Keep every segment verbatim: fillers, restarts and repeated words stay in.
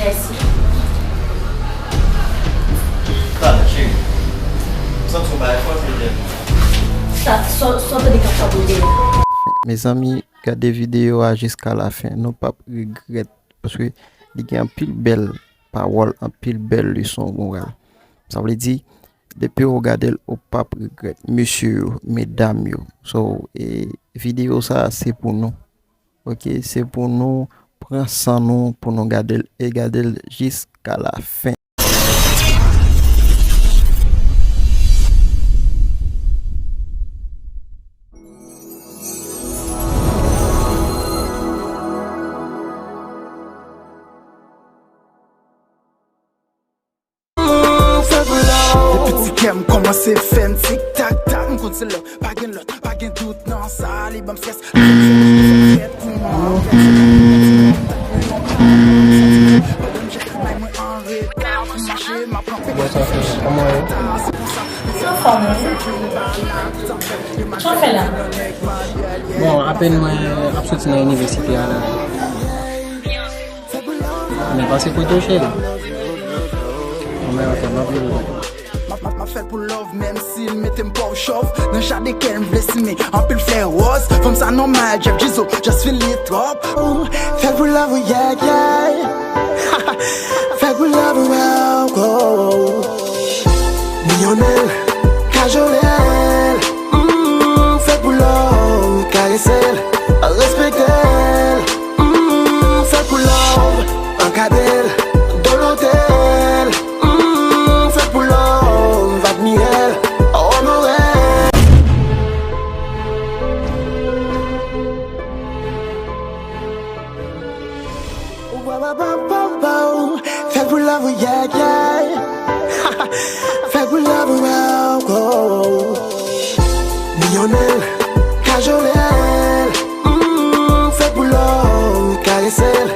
Mèsi. Talè, cheri. M santi yon bagay fò, se jèn. Sa, sa, sa w tande k ap fabode a? Mezanmi, gade videyo a jiska lafen. Nou p ap regrèt, paske li gen anpil bèl pawòl, anpil bèl leson moral. Sa vle di, depi w gade l, ou p ap regrèt. Mesye yo, medam yo. So, e, videyo sa a, se pou nou. Ok, se pou nou pran san nou, pou nou gade l e gade l jiska lafen. Depi ti kè m kòmanse fè m tik tak tak, m konn se lè, pa gen lòt, pa gen dout nan sa, li ban m strès. Sa w fè la? Bon, apèn mwen ap soti nan inivèsite a la. Men pase kote w, cheri. Bon, men, ok, m ap vini. M ap, m ap, m ap fè l pou love, menm si l mete m pòv chòv. Nan jaden kè l m vle simen anpil flè wòz. Fanm sa nòmal, Jeff Gizo, just feel it trop. Fè l pou love, yeah, yeah. Fè l pou love, wow, wow. Miyonnen l, kajole l. Mm, fè l pou love, karese l, respekte l. Mm, fè l pou love, ankadre l, dolote l. Mm, fè l pou love, admire l, onore l. Ou pa, pa, pa, pa, pa, ou. Fè l pou love, yeah, yeah. Fè l pou love, wow, wow. Miyonnen l, kajole l. Mm, fè l pou love, karese l,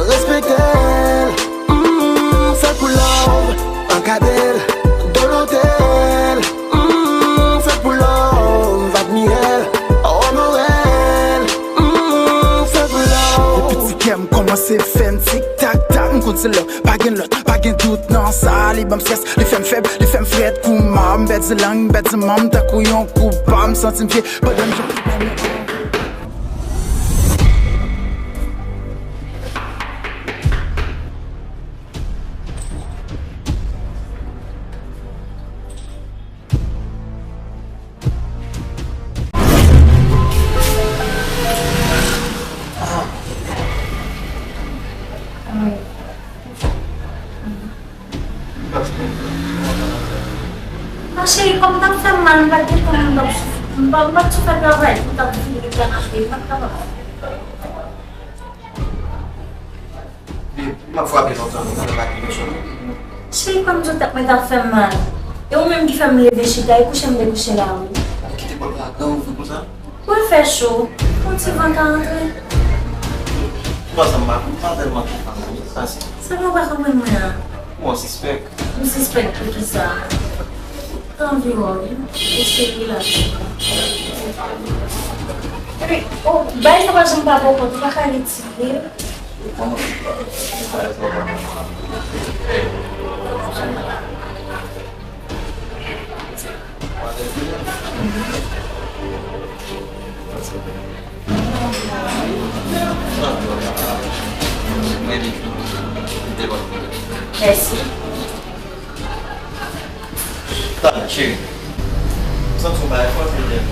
respekte l. Mm, fè l pou love, ankadre l, dolote l. Mm, fè l pou love, admire l, onore l. Mm, fè l pou love. Depi ti kè m kòmanse fè m tik tak tak, m konn se lè, pa gen lòt, pa gen dout nan sa, li ban m strès, li fè m fèb, li fè m frèt, kouman m pèdi lang, m pèdi manm, tankou yon koupab, m santi m vye, pandan m jwenn. Non, cheri, kò m t ap fè m mal, m pa t gen tan, m t ap souf-, m pa, m pa t sou fè travay, m t ap vin ret la nan kay, m pa t kapab. Li, li p ap frape lontan, non, nan kay li, mesye. Cheri, kò m di w tèt mwen t ap fè m mal. E ou menm ki fè m leve chita, e kouche m te kouche la, wi. Ou kite pòt la gran ouvri konsa? Pou l fè cho, pou ti van ka antre. Ou pa sanm pa, ou pa tèlman kontan, non, sa se. Sa nou pa konprann mwen an. Bon, sispèk. M sispèk pou kisa? Anviwon, wi. Eseye la. Epi, o, bagay sa pa janm pa bon kont, ou pa ka retire. Mèsi. Talè, cheri. M santi yon bagay fò, se jèn.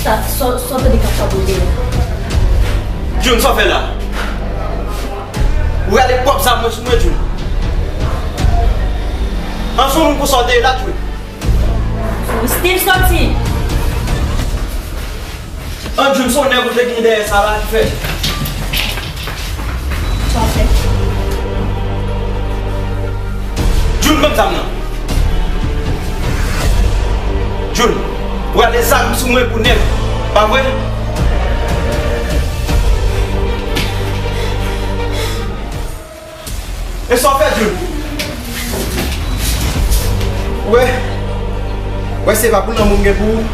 Sa, sa, sa w tande k ap fabode a? Jun, sa w fè la? Ou rale pwòp zam mwen sou mwen, Jun. An sou moun pou sa w te ye la, Jun. Steve, sòti. An, Jun, se yon nèg ou te gen dèyè sa la ki fè. Sa w fè? Jun, ban m zam nan. Jun, ou rale zam sou mwen pou nèg, pa vre? E sa w fè, Jun? Ou wè? Ou wè, se pa pou lanmou m gen pou ou,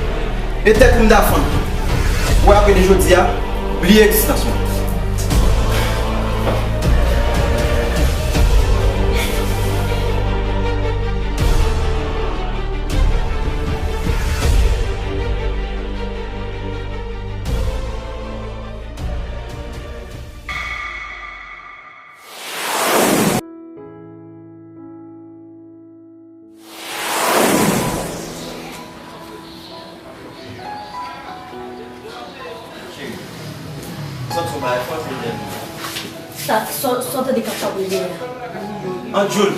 e tèt ou m ta fann. Ou wè, apre de jodi a, bliye egzistans mwen. Sa, sa, sa w tande k ap pale dèyè a? An June.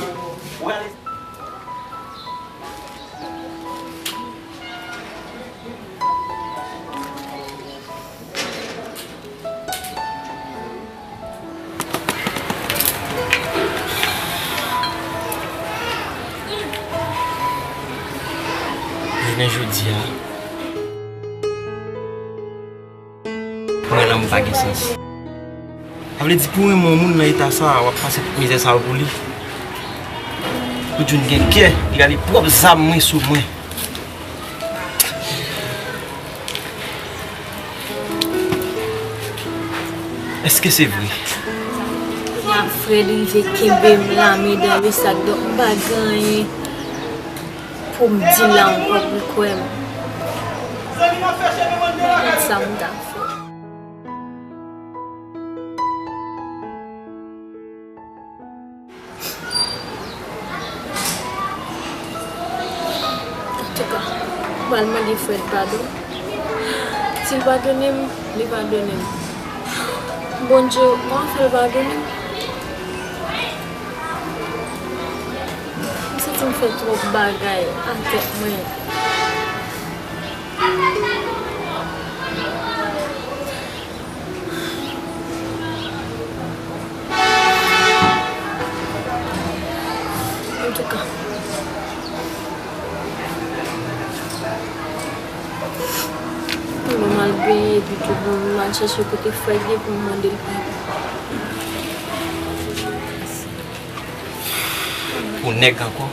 Jounen jodi a, mwen lanmou pa gen sans. Sa vle di pou renmen yon moun nan eta sa, w ap pase tout mizè sa yo pou li. Pou June gen kè, li rale pwòp zam mwen sou mwen. Èske se vre? La Fred rive kenbe m la, medam, e sa k donk m pa gen anyen pou m di la ankò pou l kwè m. Gad sa m ta fè. Antouka, m pral mande Fred padon. Si l padone m, li padone m. Bondye, mwen fè l padone m. M santi m fè twòp bagay ak tèt mwen. Antouka, pou m al benyen epi tou pou m al chèche kote Fred ye pou m mande l padon. Ou nèg ankò?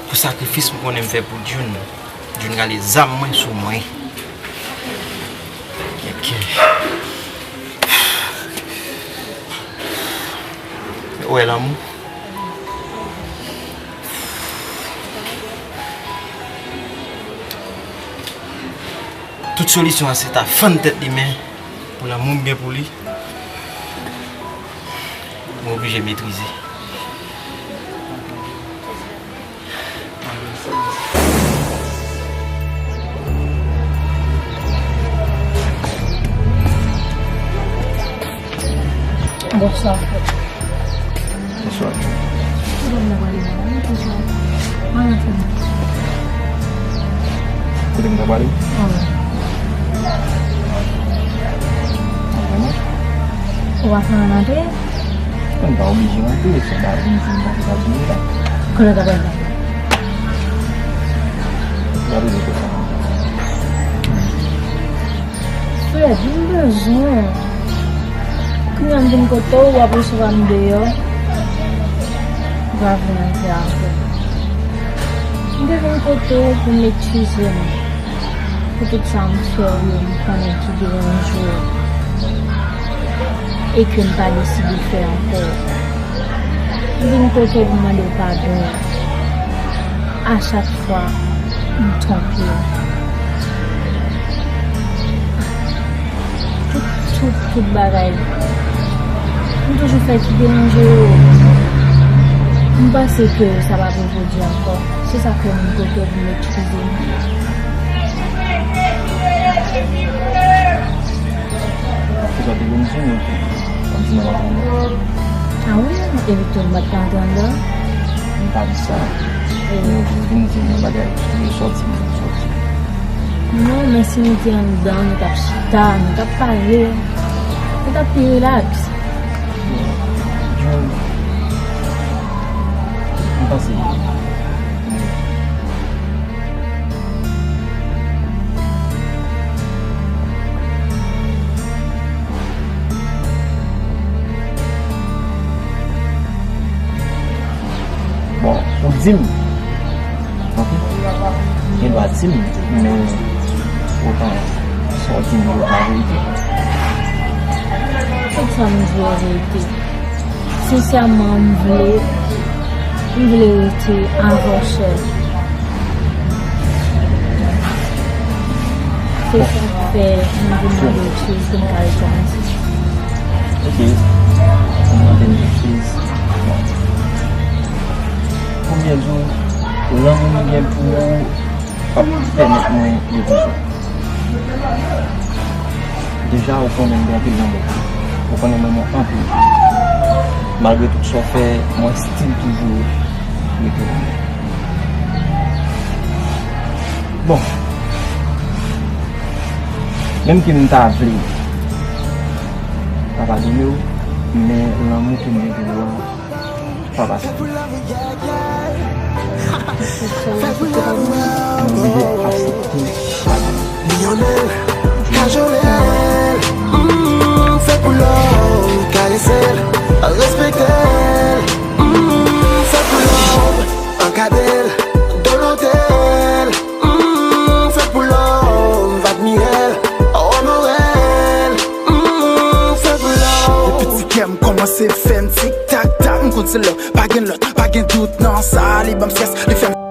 Pou sakrifis m konnen m fè pou June, June rale zam mwen sou mwen. Kèkè. Ou wè lanmou? Tout solisyon an se ta fann tèt li, men pou lanmou m gen pou li, mwen oblije metrize. Bonswa, frè. Bonswa. Kote m ta prale la? Bonswa. Mwen rantre. Kote m ta prale? Wi. Ou pa fè ann antre? Mwen pa oblije antre, se pa vin di m pa fè sa sou mwen la. Kote w ta prale la? Gade de kote. Fred, m bezwen w. Kounye a m vin kote w, w ap resevwa m deyò. M pa vle antre avè w. M te vin kote w pou m eskize m pou tout sa m fè w yo, m konnen ki deranje w e ke m pa deside fè ankò. M vin kote w pou m mande w padon a chak fwa m twonpe w. Tout, tout, tout bagay m toujou fè ki deranje w, m panse ke sa p ap repwodui ankò. Se sa k fè m vin kote w pou m eskize m. Ou sa te vle m sonje w tou. Kòmsi mwen pa t renmen w. A wi, epi tou m pa t ka antre anndan. M pa di sa. E. Men ou vin di m yon bagay, ou sòti, m sòti. Non, men si nou te anndan, nou t ap chita, nou t ap pale, nou t ap pi rilaks. Bon, June, m panse. Bon, ou di m. Ok? Gen dwa di m, men otan sa w di m yo pa verite. Tout sa m di yo verite. Sensèman, m vle, m vle rete avè w, chè. Se sa k fè m vin mande w eskiz pou m ka rete ann di. Ok. Ou mande m eskiz. Bon. Konbyen jou lanmou m gen pou ou p ap pèmèt mwen rete konsa? Deja, ou konnen m gen anpil lanmou pou ou. Ou konnen m renmen w anpil. Malgre tout sa w fè, mwen still toujou rete renmen w. Bon, menm ke m ta vle pa padone w, men lanmou ke m gen pou ou a, pa pase. Mwen oblije aksepte. Milyonè, kajolè, mm, fè pou love, karese l, respekte l, mm, fè pou love, ankadre l, donote l, mm, fè pou love, admire l, onore l, mm, fè pou love. Depi ti kè m kòmanse fè m tik tak tak, m konn se love. Pa gen lòt, pa gen dout nan sa, li ban m strès, li fè m